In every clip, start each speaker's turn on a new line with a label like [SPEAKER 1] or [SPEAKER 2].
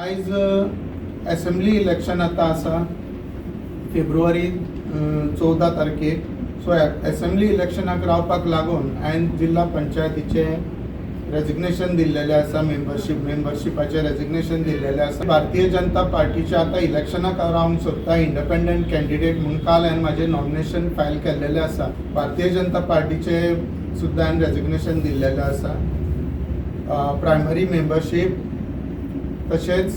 [SPEAKER 1] आयज assembly election आतां आसा फेब्रुवारी 14 तारखेक. सो एसेंब्ली इलेक्शनाक रावपाक लागून हांवें जिल्हा पंचायतीचें रेजिग्नेशन दिल्लेलें आसा, मेंबरशिपाचें रेजिग्नेशन दिल्लेलें आसा. भारतीय जनता पार्टीच्या आतां इलेक्शनाक हांव रावंक सोदता इंडिपेंडंट कॅन्डिडेट म्हूण. काल हांवें म्हाजें नॉमिनेशन फायल केल्लेलें आसा. भारतीय जनता पार्टीचें सुद्दां हांवें रेजिग्नेशन दिल्लेलें आसा. प्रायमरी मेंबरशीप तशेंच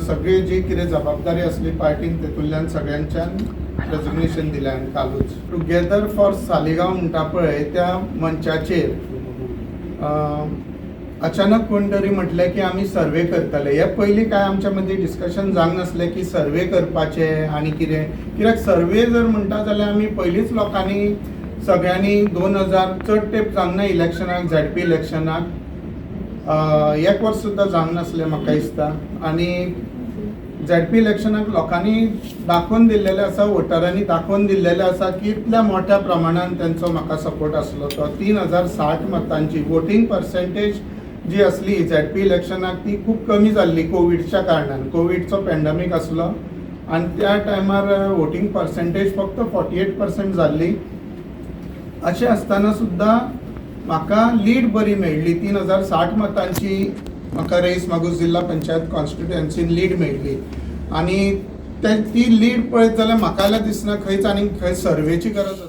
[SPEAKER 1] सगळी जी कितें जबाबदारी आसली पार्टीन, तेतूंतल्यान सगळ्यांच्यान रेजिग्नेशन दिलें हांवें कालूच. टुगेदर फॉर सालिगांव म्हणटा पळय, त्या मंचाचेर अचानक कोण तरी म्हटलें की आमी सर्वे करतले. हे पयलीं कांय आमच्या मदीं डिस्कशन जावंक नासलें की सर्वे करपाचें आनी कितें. कित्याक सर्वे जर म्हणटा जाल्यार आमी पयलींच लोकांनी सगळ्यांनी 2000, चड तेंप जावंक ना इलेक्शनाक, झेडपी इलेक्शनाक एक वर्स सुद्दां जावंक नासलें म्हाका दिसता. आनी झेडपी इलेक्शनाक लोकांनी दाखोवन दिल्लेलें आसा, वोटरांनी दाखोवन दिल्लेलें आसा की इतल्या मोठ्या प्रमाणान तेंचो म्हाका सपोर्ट आसलो. तो 3060 मतांची वोटींग पर्सेंटेज जी आसली झेडपी इलेक्शनाक, ती खूब कमी जाल्ली कोविडच्या कारणान. कोविडचो पॅन्डमीक आसलो आनी त्या टायमार वोटींग पर्सेंटेज फक्त 48% जाल्ली. अशें आसतना सुद्दां म्हाका लीड बरी मेळ्ळी. 3060 मतांची म्हाका रेईस मागूस जिल्हा पंचायत कॉन्स्टिट्युएन्सीन लीड मेळ्ळी आनी ते ती लीड पळयत जाल्यार म्हाका जाल्यार दिसना खंयच आनी खंय सर्वेची गरज आसा.